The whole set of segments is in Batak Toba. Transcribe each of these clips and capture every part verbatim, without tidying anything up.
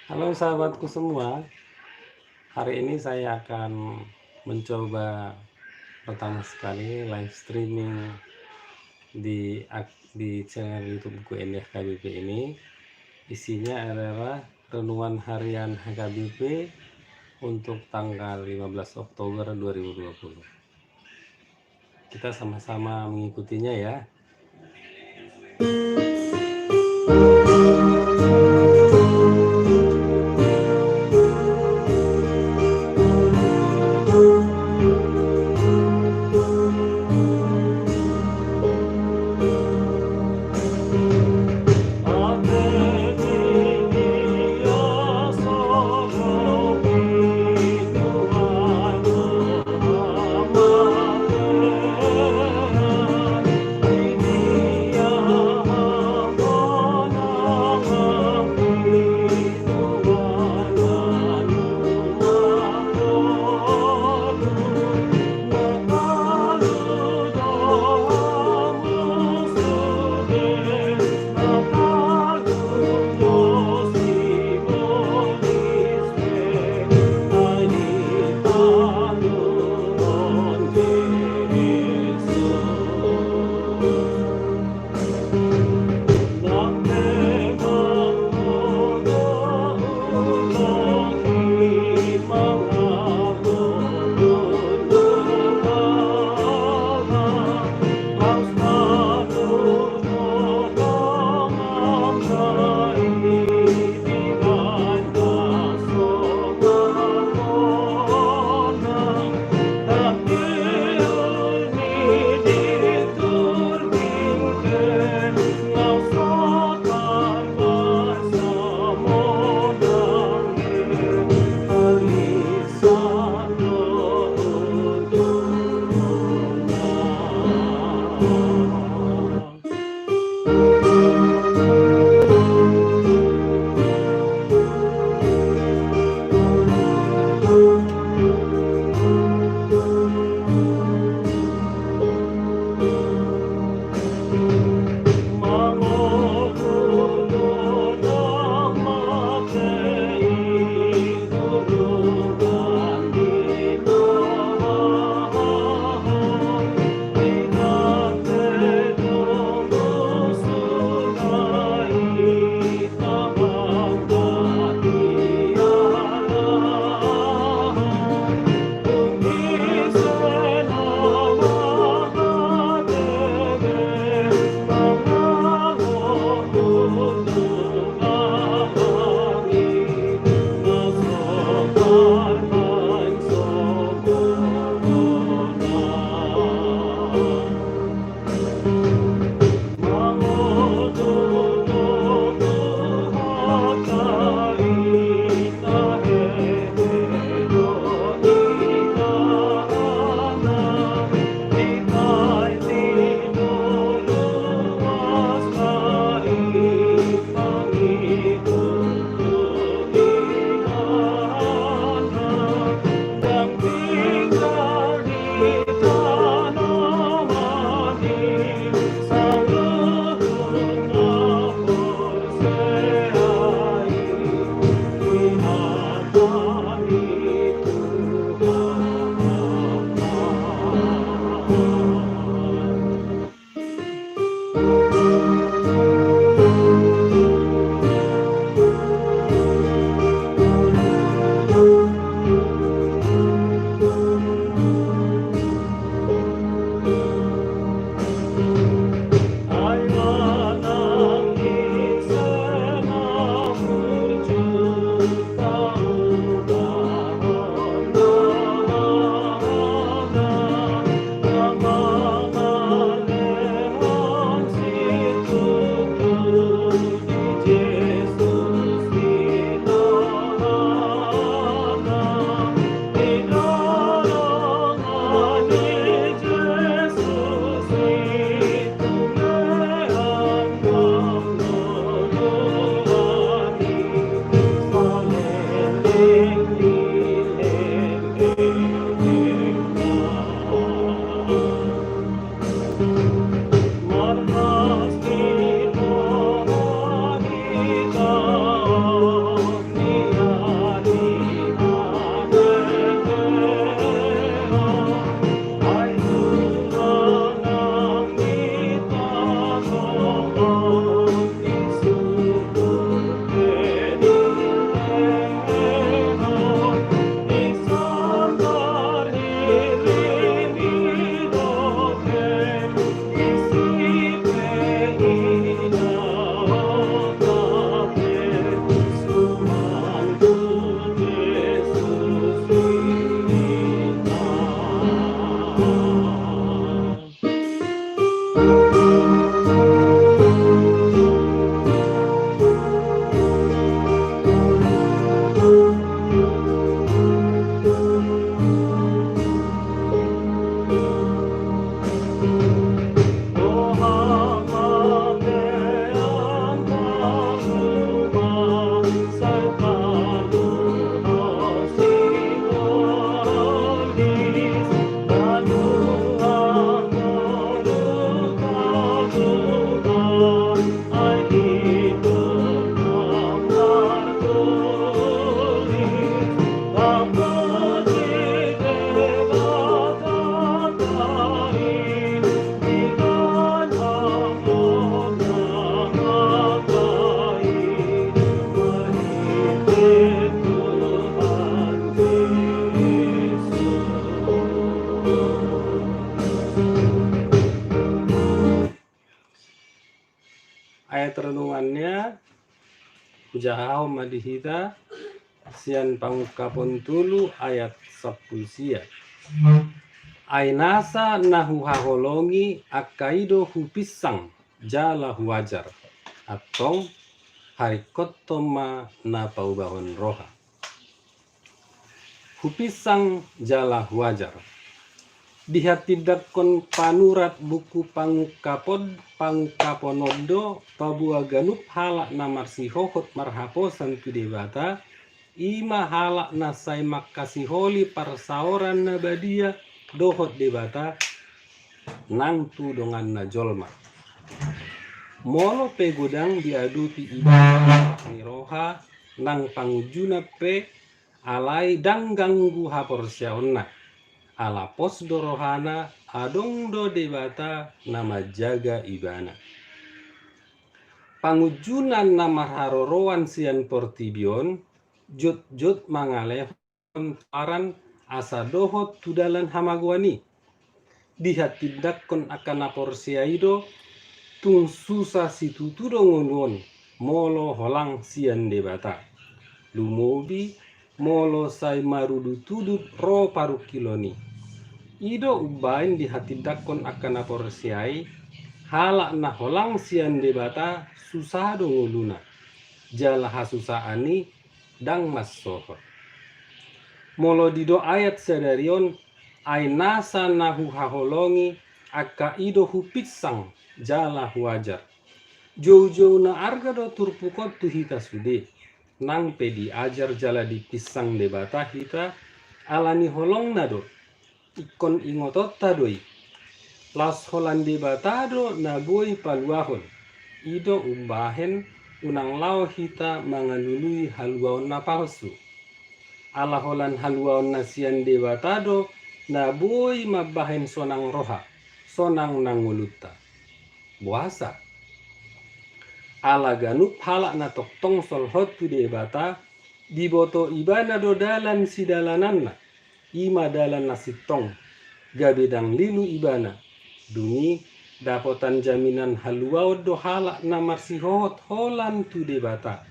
Halo sahabatku semua, hari ini saya akan mencoba pertama sekali live streaming di ak-, di channel YouTube-ku N D H K B P ini. Isinya adalah renungan harian H K B P untuk tanggal lima belas Oktober dua ribu dua puluh. Kita sama-sama mengikutinya ya. Hujahahon ma di hita sian Pangungkapon tolu ayat sampulu sia. Ai nasa na huhaholongi angka i do hupinsang jala huajar. Antong haringkothon ma na paubahon roha. Hupinsang jala huajar. Dihatindangkon panurat buku Pangungkapon, Pangungkapon on do paboa ganup halak na marsihohot marhaposan tu Debata, i ma halak na sai mangkasiholi parsaoran na badia dohot Debata nang tu donganna jolma. Molo pe godang diadopi ibana ni roha nang pangunjunan pe, alai ndang ganggu haporseaonna. Ala pos do rohana, adong do Debata na manjaga ibana. Pangunjunan na marharoroan sian portibi on jotjot mangalehon paran asa dohot tu dalan hamagoan i. Dihatindangkon angka na porsea i do, tung susa situtu do ngolu on molo holang sian Debata. Lumobi molo sai marudutudut ro parungkilon i. I do umbahen dihatindangkon angka na porsea i, halak na holang sian Debata susa do ngoluna. Jala hasusaan i ndang mansohot. Molo didok ayat sadari on, ai nasa na huhaholongi angka i do hupinsang jala huajar. Joujou na arga do turpuk on tu hita sude. Nang pe diajar jala dipinsang Debata hita ala ni holongna do. Ingkon ingotonta do i. Laos holan Debata do na boi paluahon. I do umbahen unang laho hita mangalului haluaon na palsu. Ala holan haluaon na sian Debata do na boi mambahen sonang roha, sonang na ngolunta. Boasa? Ala ganup halak na tongtong solhot tu Debata, diboto ibana do dalan sidalananna, i ma dalan na sintong, gabe ndang lilu ibana. Dung i dapotan jaminan haluaon do halak na marsihohot holan tu Debata.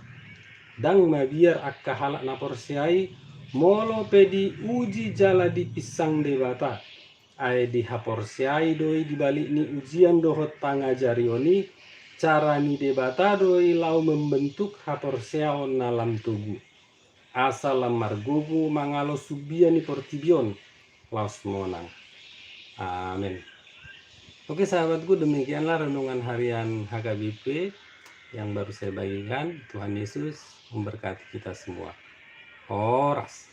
Ndang mabiar angka halak na porsea i molo pe diuji jala dipinsang Debata. Ai dihaporseai do i di balik ni ujian dohot pangajarion i, cara ni Debata do i laho membentuk haporseaon na lam togu. Asa lam margogo mangalo sumbia ni portibi on laos monang. Amen. Oke sahabatku, demikianlah renungan harian H K B P yang baru saya bagikan. Tuhan Yesus memberkati kita semua. Horas.